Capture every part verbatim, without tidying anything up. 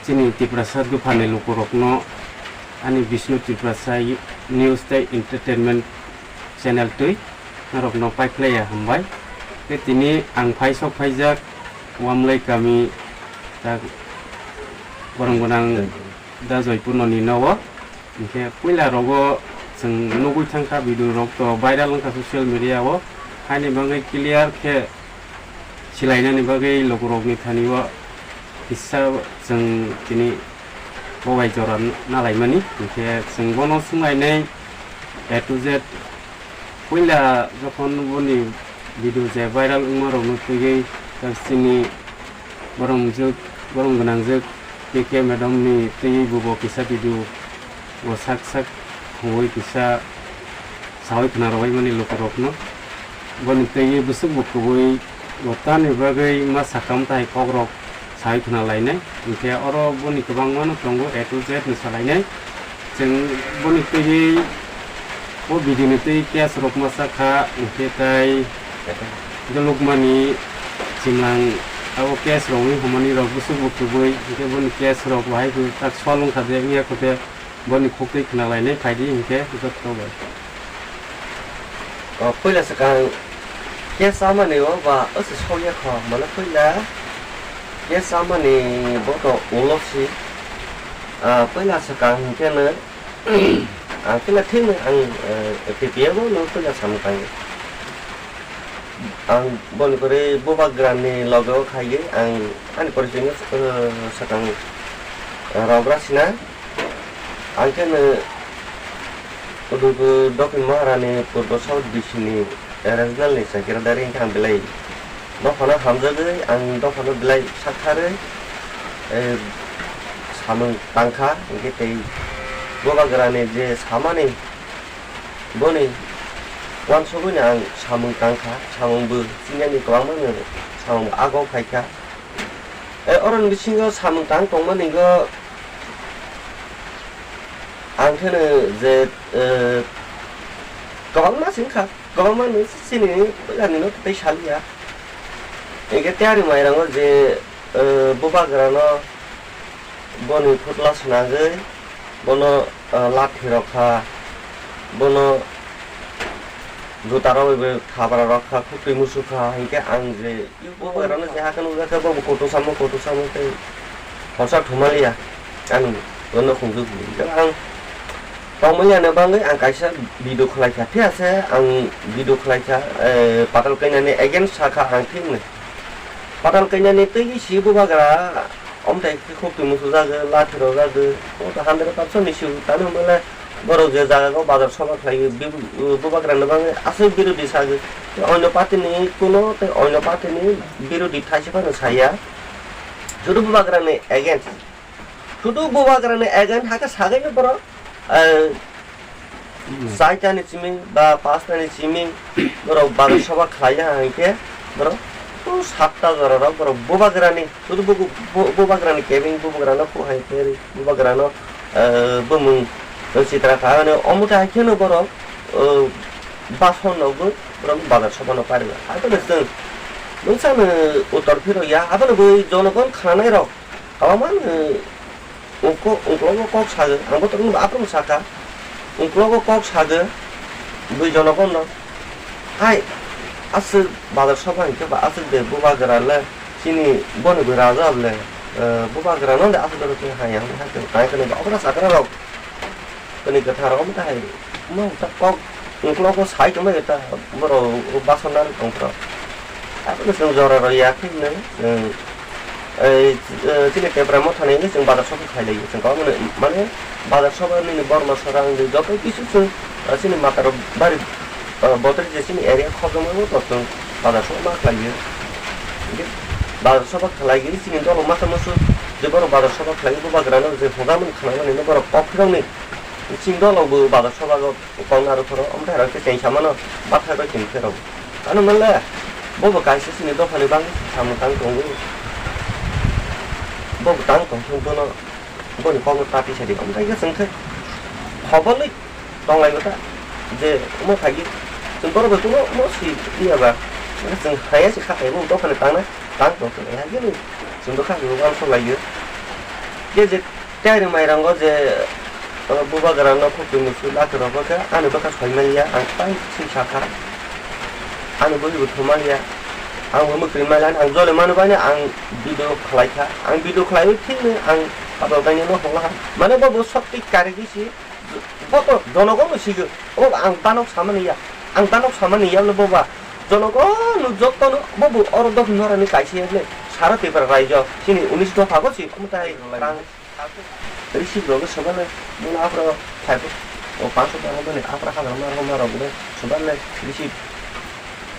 Chini Tiprasa dophani lukurokno ani Bishnu Tiprasa News tei Entertainment channel twi norokno paikhlaiya hambai. Tei tini ang phaisok phaijak Wamlai kami tak borong gwnang da Joypurno ni nogo. Hinkhe puila rogo chwng nugwi thangkha, video rok to viral wngkha social media o, haini bagwi clear khe silainani bagwi lukurokni thani o kisa chwng tini bobai jora nalaimani. Hinkhe chwng bono swnglainai A to Z. Puila jokhon boni video je viral wngma rokno twiwi tak chini boromjwk, borom gwnangjwk K K madam ni twiwi bubo kisa video o sak sak hwnwi kisa sawi khna rwbaimani lukurokno. Boni twiwi bwswk bo kubui bo tamni bagwi ma sakam tai kokrok sai khna lainai. Hinkhe oro boni kwbangma no tongo, A to Z ni salainai. Chwng boni twiwi o video ni twi case rok masa kha, hinkhe tai Dolokmani chimang abo case rok wngwi hwnmani rok bwswk bo kubui, hinkhe boni case rok bahai bo tak sol wngkha de, wngya kho de. Boni khuktwi khna lainai phaidi hinkhe jotto bai. O, puila swkang case chamani o ba osi sokya kho, mane puila case chamani bo to ulo si. Ah, puila swkang hinkhe no, ah, puila thik no ang, eh, T P F o no puila samung tango. Ang boni kwrwi bubagrani loge o khaiwi ang ani porichoi no, eh, swkang, eh, rogra sina. Ang khe no Udugu Dophing Maharani Purbo South B C ni regional ni secretary hinkhe ang belai dophano hamjagwi ang dophano belai saktharwi, eh, samung tangkha, hinkhe tei bubagrani je samani boni uansugwino ang samung tangkha, samung bo chinani kwbangma no samung agok phaikha. Eh, oroni bisingo samung tang tongmani go ang kheno je, eh, kwbangma se wngkha, kwbangma no chini ani no tei saliya. Hinkhe tei ani mairango je, eh, bubagrano boni phutla swnagwi bono, eh, lathi rok kha, bono juta rok bai bai khabra rok kha, khuktwi musu kha, hinkhe ang je Bubagrano je hakhe nukjakhe bobo kutung samo, kutung samo tei khorsa thumaliya. Ang bono khungjwk hwnwi. Ang tongmaliya ni bagwi ang kaisa video khwlaikha. Phiya se ang video khwlaikha, eh, Patal Kanya ni against sakha ang thik hwnwi. Patal Kanya ni twi si bubagra omthai khe khuktwi muchujagwi, lathi rwjagwi, o to hundred percent ni siu tano hwnbahle Borok je jaga o bazar sobha khlai o, bibu-, bubagra ni bagwi aswk birodi sagwi, tei onyo party ni kuno tei onyo party ni birodi thaisa phano saya. Sudu bubagra ni against, sudu bubagra ni against hakhe sagwi no borok, eh, chaita ni simi ba pasta ni simi borok bazar sobha khlai ya hinkhe borok o satta jora rok borok bubagra ni Sudu bu-, bu-, bubagrani kebeng bubagrano kuhai khe ri, bubagrano, eh, bumung, eh, sitra kha, ani omo tai kheno borok, eh, bason no bo borok bazar sobha no pari. Abo no chwng nungsa no uttor phiro ya, abo no bui jonogon khanai rok. Abo man, eh, ungko-, ungklogo kok sago, ang bo tok no aphuru sakha. Ungklogo kok sago, bui jonogon no. Hai, aswk bazar sobha hinkhe ba aswk de bubagra le chini boni bwrajak le, eh, bubagra no de aswk de hai yang hai khe tai khe obra sakra rok. Tini kwthar rok omo tai mo ta kok ungklogo sai tongma ta borok bason nang tong pro. Aswk chwng jora rw ya khe nai, eh, Ei, eh, chini Tipra Motha ni chwng bazar sobha khlai lai, chwng kok mane, mane bazar sobha nini Borma sora wngwi joto kisu chwng, eh, chini Matarok bari, eh, botri je chini area khobjagma bo to chwng bazar sobha ma khlai o. Hinkhe bazar sobha khlai gwi chini dolo masa musu je borok bazar sobha khlai o, bubagra no je hoda mani khna mani no borok kok phirok ni chini dolo bo bazar sobha go. Kok narwk phoro, omo tei rok khe tei samano bathai bai tini khe rw. Ano manle, bo bo kaisa chini dophani bagwi samung tang tongo. Bo bo tang tong thung bono, boni kokno ta tisa di. Omo tei khe chwng khe hobolwi tonglai bo ta. Je omo phai di, chwng borok bai kuno omo si ya ba. Chwng haya si kha khai bo dophani tang na, tang tong thung hai khe chwng bo kha uansuk lai o. Khe je tei rwng mai rango je, o, bubagra no khukchung ni sui lati rok bo khe ani bwkha soi man ya, ang tei sui sa kha. Ani bwrwi bo thum man ya, ang bo mwkhwtwi man ya, ang jole manu bai no ang video khlai kha. Ang video khlai wi thik no ang abo bai no hokla kha. Mane bo bo sotwi kari gwi si, bo to jonogo no sigo. O ang banok samani ya, ang banok samani ya le bo ba. Jonogo no jotto no bo bo oro dok nora ni kaisa ya le. Sara Tripura raijo chini unis dopha bo si, omo tai rang. Receive rok swbale, mona afro five, o panch taka bani afro hajar ma rok ma rok bole swbale receive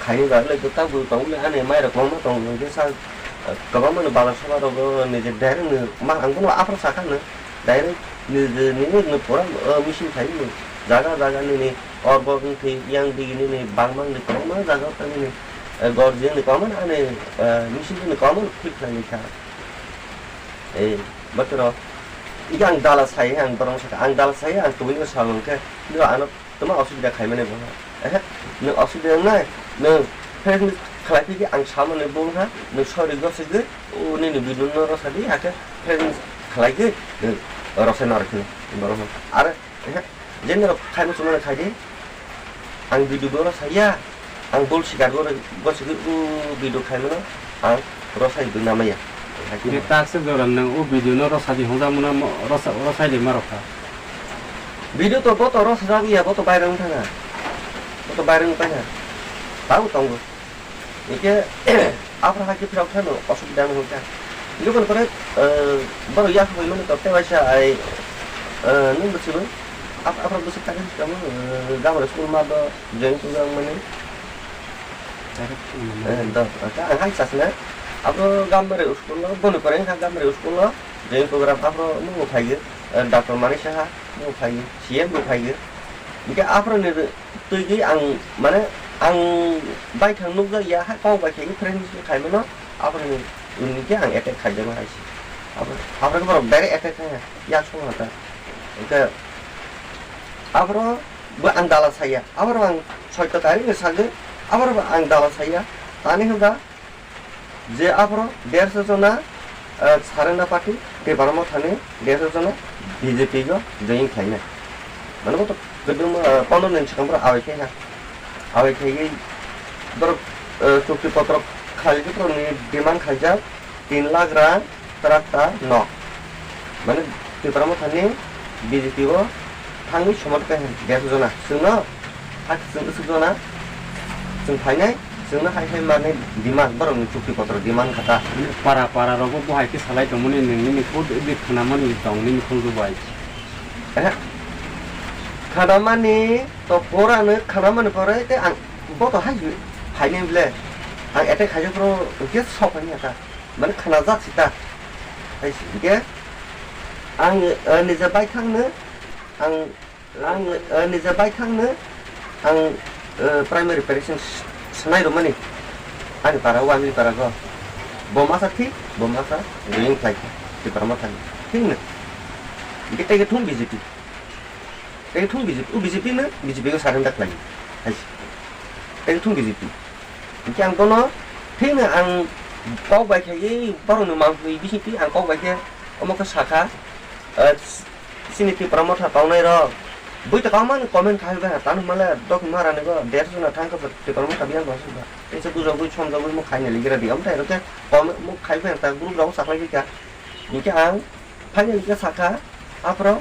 khaini ba le ta bu tong le ani mai rok ma tong le sa kwbang mani bala sala rok ni je direct ni ma ang bono afro sakha no direct ni je ni ni pura machine khai ni jaga jaga ni ni or bo ni thwi yang di ni ni bang bang ni kwbangma jaga tang ni gor jeng ni kwbangma ani machine ni kwbangma thik khlai ni kha. Eh, botoro. Ika ang dala sai, ang borong saka, ang dala sai, ang tubui no salon ke, no ano tuma osubida khai mane bo. Eh, no osubida nai, no, friend khalai phi ang samane bo ha, no sorry go sigi, o ni ni bidun no rosadi, hake, friend khalai ke, no, rosai no rakhi, borong. Are, eh, jeni rok khai mo sumana khai di, ang video no rosai ya. Ang bol sikar gore, bo sikhe o video khaimano ang rosai dwi namaya. Hakhe Ni takswk jora nwng o video no rosadi hwnjakmano mo-, rosa-, rosai de ma rokha. Video to bo to rosajak ya, bo to bairang thanga. Bo to bairang thanga. Tau tongo. Ike aphra hakhe phirok thano osubida no hwnka. Ike boni pore, eh, boro yak hoi mani to tewaisa ai, eh, nung bwswk, ap-, aphra bwswk takhe sikamo, eh, gamra school ma do. Join program mani? Direct mani. Eh, do, aka, ang hai sasna. Abo Gambari school lo, boni pore wngkha Gambari school lo. Join program aphro nungbo phaigwi, eh, Doctor Manik Saha nungbo phaigwi, C M bo phaigwi. Hingke aphro ni twi gwi ang, mane, ang baithang nukjak ya, hai kok bai khe friend khai mano, aphro ni, ni khe ang attack khaijak hai se. Aphro, aphro khe borok direct attack khai ya, ya song ha ta. Hingke aphro Bo ang dala saya, aboro ang soito karwi ni sagwi, aboro bo ang dala saya, tani hwnba je aboro derso jona, eh, Sarenda party, Tipra Mothani derso jona B J P go join khlainai. Mane bo to kwbangma, eh, pondro din swkang borok awai khe ha, awai khe borok, eh, chukti potro khaijak, borokni demand khaijak, tin lakh rang, Tratta no. Mane Tipra Mothani B J P o thangwi somot khe derso jona. Chwngno hak chwng swk jona. Chwng phainai, chwngno hai hai mani demand, borokni chukti potro demand khata. Para para rogo bo hai khe salai tongmani nini khud di khnamani tong nini khud bo hai. Eh. Khnamani to porano khnamani pore te ang bo to hai phainai ble. Ang attack khaijak pro ke sok ani ata. Mane khana jak sita. Hai si ke ang, eh, nije bai thang ne, ang, ang, eh, nije bai thang ne, ang, eh, primary preparation s-, sanai ro mani. Ani para, wami para go. Bo masa thi, bo masa ring khlai. Tipra Motha ni. Thik ne. Ike tege thum B J P. Tege thum B J P. U B J P ne, B J P go surrender khlai. Hai si. Tege thum B J P. Hingke ang bono thikno ang kok bai khe borokni manphi bisingtwi ang kok bai khe omo khe sakha, eh, chini Tipra Motha tongnai rok bui to kwbangma ni comment khai bai ha tamo hwnmale dok hwnma rani go derso jona thang khe Tipra Motha biyang rok songkha tei se bujagwi somjagwi mo khaina ligira di omo tai rok khe comment mo khai bai ta group rok saklai bai kha hingke ang Phaini hwnkhe sakha, aphro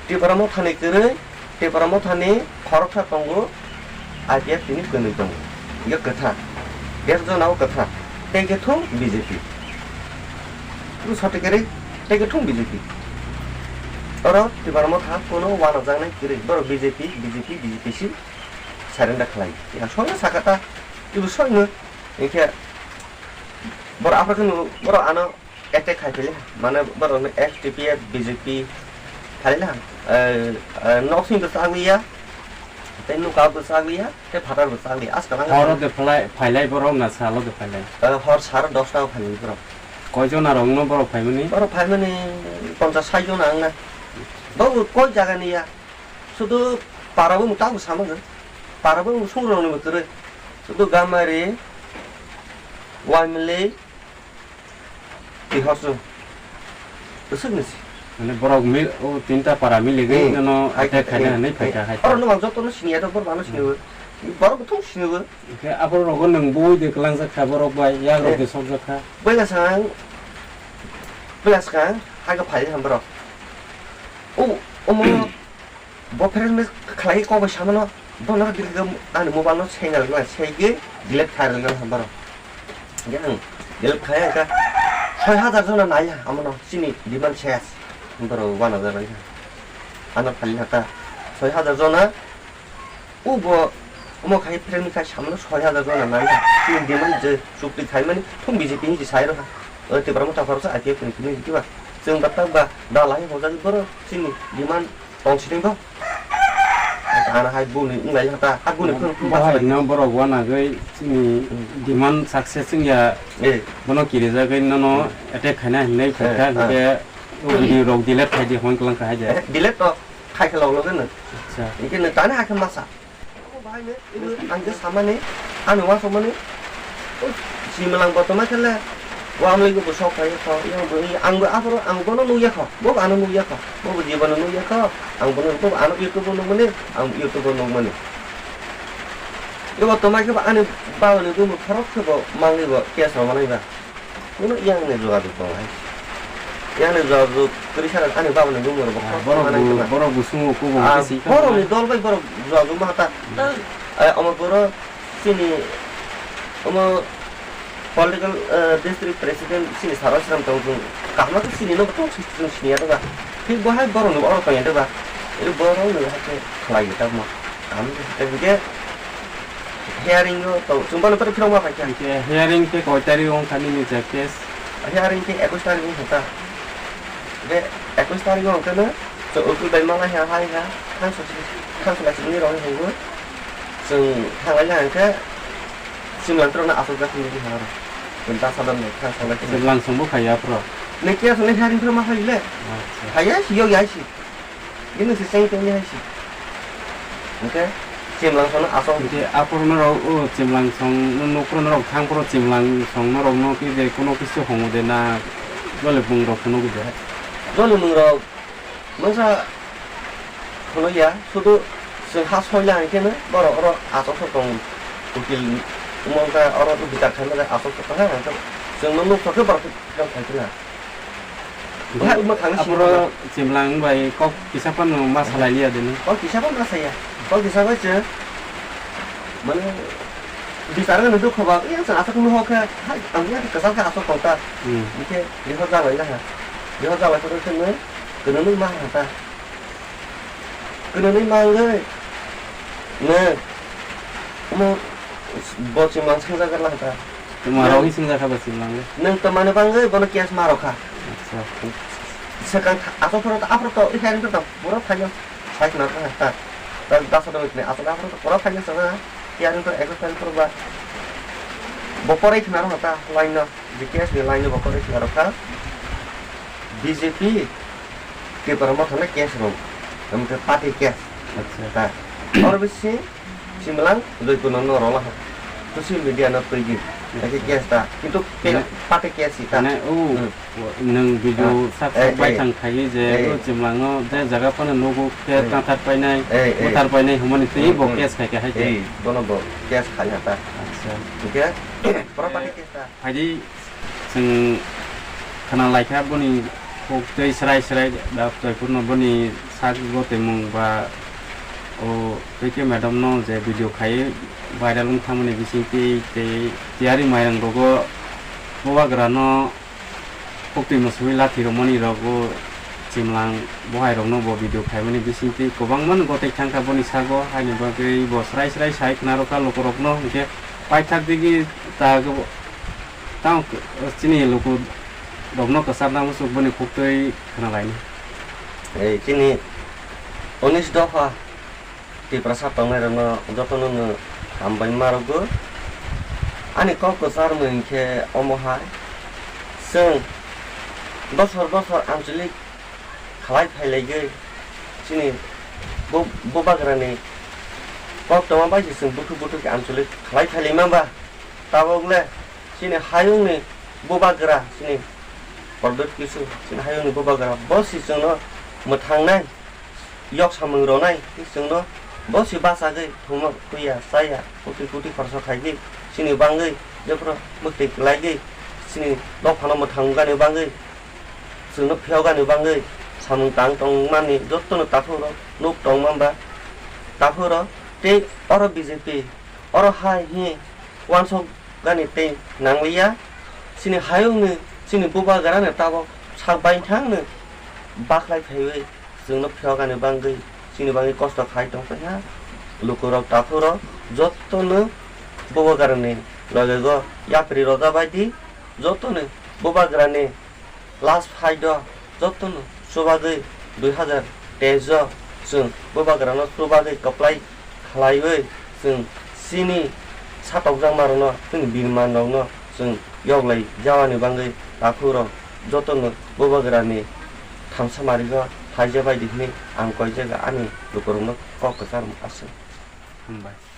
Tipra Mothani kwrwi, Tipra Mothani khoroksa tongo, I P F T ni kwnwi tongo. Hwnkhe kwthang, derso jona o kwthang. Tei khe thung B J P. Bwswk sote kwrwi, tei khe thung B J P. Oro Tipra Motha kono wanajaknai kwrwi, borok B J P, B J P, B J P si surrender khlai. Yang sono sakha ta, ibo soino. Hwnkhe borok aphro khe nw-, borok ano attack khai phili, mane borok no F T P F, B J P phali na, eh, eh, nok sing bwsa agwi ya, tei nuka bwsa agwi ya, tei phatar bwsa agwi ya, aska nang. Horo de phalai, phailai borok na salo de phailai. Eh, hor sar dosta o phailai borok. Koi jona rok no borok phaimani? Borok phaimani ponchas sai jona ang na. Bo koi jaga ni ya, sudu para bo muta bwsa ma, para bo sung rok ni bwtwrwi, sudu Gamari, Waimli, Twi hor chwng. Bwswk ni si. Mane borok mil-, o tinta para miligwi Hmm. nono Hai attack khaina hai, hinwi hai. Phaikha hai. Oro nwng jotono siniya do, borok ano siniyo. Borok bwthwng siniyo. Hwnkhe aphuru rogo nwng bui de kwlangjak kha borok bai, yak rok Eh. De sokjak kha. Bwla swkang, bwla swkang, hai khe phai ham borok. O, omo Bo friend miss khlai kok bai samano, bono delete khe ani mobile no sengna rwgwla, sengwi delete khai rwgwla hambaro. Hingke ang delete khai ang kha soi hajar jona nai ha, amono chini demand ses. Hambaro one hajar nai ha. Ano phali hata soi hajar jona, ubo omo khai friend miss khai samano soi hajar jona nai ha. Chini demand je chukti khai mani thung B J P ni je sai rw ha. O Tipra Motha khoroksa I P F ni kini kiba. Chwng ba tak ba da lai hojak boro chini demand Tong sini bo. Ana hai buni wnglai hata, ha buni phung phung Bahai basa. No borok wanagwi chini Hmm. Demand success wngya. Eh. Bono kirijagwi nono Hmm. Attack khaina hinwi Eh, phaikha, ah. Hwnkhe o video rok delete khaidi hwn kwlangkha haide. Eh, delete to khaikhe log log no. Acha. Hwnkhe no tani hakhe masa. Bahai no. Ang je samani, ani uansukmani, o Simlang kotorma khe le, o amlai bo sok phai kho, yang bo, ang bo aphuru, ang bono nukya kho, bo bo ano nukya kho, bo bo jibono nukya kho, ang bono, bo bo ano YouTube o nukmani, ang YouTube o nukmani. Ebo kotorma khe bo ani baba ni bumo khorok khe bo mangwi bo case rw manai ba. Kuno yang ni jogajog tong hai. Yang ni jogajog kwrwi sara ani baba ni bumung rok Ah, bokha borok manai bu, tongma. Borok bu sungo kubung Ah, khe si borok ni tongma. Dol bai borok jogajog ma ta. Hmm. Eh, omo boro chini omo political, eh, district president chini sara sram tong chung kahma khe chini no tong si chung sini ya ba. Thik bo hai borok ni oro tong ya ba. Eh, borok ni hai khe khlai ya tamo. Kaham khe hingke hearing o to chwng bono pore phirok ma phaikha. Hingke hearing khe koi tarik wng kha nini je case? Hearing khe ekush tarik wng kha ta. Hingke ekush tarik wng kha no chwng ukul bai malai ha hai ha thansa thansa lai chwngni rok hai bo chwng thanglai na hingke simlang trok no aswk jak nini ha ro chwng ta sadam nai thansa lai chwng. Chwng langsong bo phai ya phro. Nini case ni hearing phirok ma phai le? Acha. Phai ya si yok ya si. Bini se seng tongni hai se. Hingke chimlang songno asok. Hingke aphuru norok o chimlang song nukro norok thang phuru chimlang song norok no kije kuno kisu hongo de na jole bung rok phunuk de. Jole bung rok masa phunuk ya sudu chwng ha soila hingke no borok oro asok sok tong ukil mongka oro bichar khaima asok sok tong ha chwng no nuk sok khe borok khe thang thang khe na. Bahai ma thang si Aphuru ma. Chimlang bai kok kisa phano ma salai liya dini. Kok kisa phano ma saya. Kok kisa bai se. Mane bichar ga nuduk khoba, yang sa asok nuho kha, hai, ang ya kasar kha asok kong ta. Hmm. Bike, liho jalai laha. Liho jalai kha kene, kene nui ma ha ta. Kene nui ma ngai. Ne. Mo, bo chimlang sing jaga lang ta. Tuma Nang rok ni sing jakha ba chimlang le. Nang tuma ni bangwi bono case ma rokha. Acha. Swkang tha-, asok phoro ta, aphuru to, i khe to pura phaino. Sai khna ta, ta, ta, ta sa doi khna, asok aphuru to pura phaino sa na. Kiyari to ekso tan pura ba. Bo porai khna rokha ta, line no, G K S ni line no bo porai khna rokha. B J P Tipra Motha no case rok, amte party case. Acha. Ta. Oro bisi Simlang, Joypur no, no rwla ha. Social media no twigwi. Eke case ta. Kintu pe-, Mane, pate case si ta. Mane, o, Hmm. o, nwng video Ah, sak eh, sak bai eh. Thang khaigwi je, Eh. O Simlang no je jaga phano nugo khe Hmm. Tathar painai, Eh, eh. Buthar painai humani twi Hmm, bo hmm. Case khai khe hai je. Eh, bono bo case khai ha ta. Acha. Hingke, pura pate case ta. Phaidi chwng khna laikha boni kok tei srai srai da Joypur no boni sak gotwi mung ba o P K madam no je video khai viral wng thangmani bising tei tei tiyari mairang rogo bubagra no koktwi mwswi lathi romani rogo chimlang bohai rok no bo video khaimani bising tei kwbangma no gotwi thangkha boni sago haini bagwi bo srai srai sai khna rokha lukurok no hwnkhe paithak digi ta Tamo chini luku rokno kwcharna muchuk boni khuktwi khwnalaini. Ei, chini unis dopha Tiprasa tongnai rokno jotono no hambai ma rwgo. Ani kok kwcharmung hinkhe omo hai, chwng bosor bosor anchalik khlai phailaigwi chini bu-, bubagrani koktwma bai se chwng buthuk buthuk khe anchalik khlai phailaima ba. Tabuk le chini hayungni bubagra, chini Order kisu chini hayungni bubagra bo si chwngno mwthangnai, yok samung ronai, tei chwngno bo si bachagwi thuma, huya, chaya, koti koti khorsa khaigwi chini bangwi, jephru mwktwi kwlaigwi chini dophano mwthangmani bangwi, chwngno phiyokgani bangwi samung tang tongmani jotono takhukro nuk tongma ba takhukro tei oro B J P oro hai hi uansuk gani tei nangliya. Chini hayungni, chini bubagrani tabok sak baithangno bakhlai phaiwi chwngno phiyokani bangwi, chini bangwi kosto khai tongphaiha lukurok, takhurok jotono bubagrani logego yapri rojabaidi, jotono bubagrani last fight o jotono chubagwi dui hazar teis o chwng bubagrano chubagwi kwplai khlaiwi chwng chini satokjakmarokno, chini birmanrokno chwng yoklai jawani bangwi takhurok jotono bubagrani thamsa marigo phaija baidi hwnwi ang koijago ani lukurokno kok kwchar aswk. Hambai.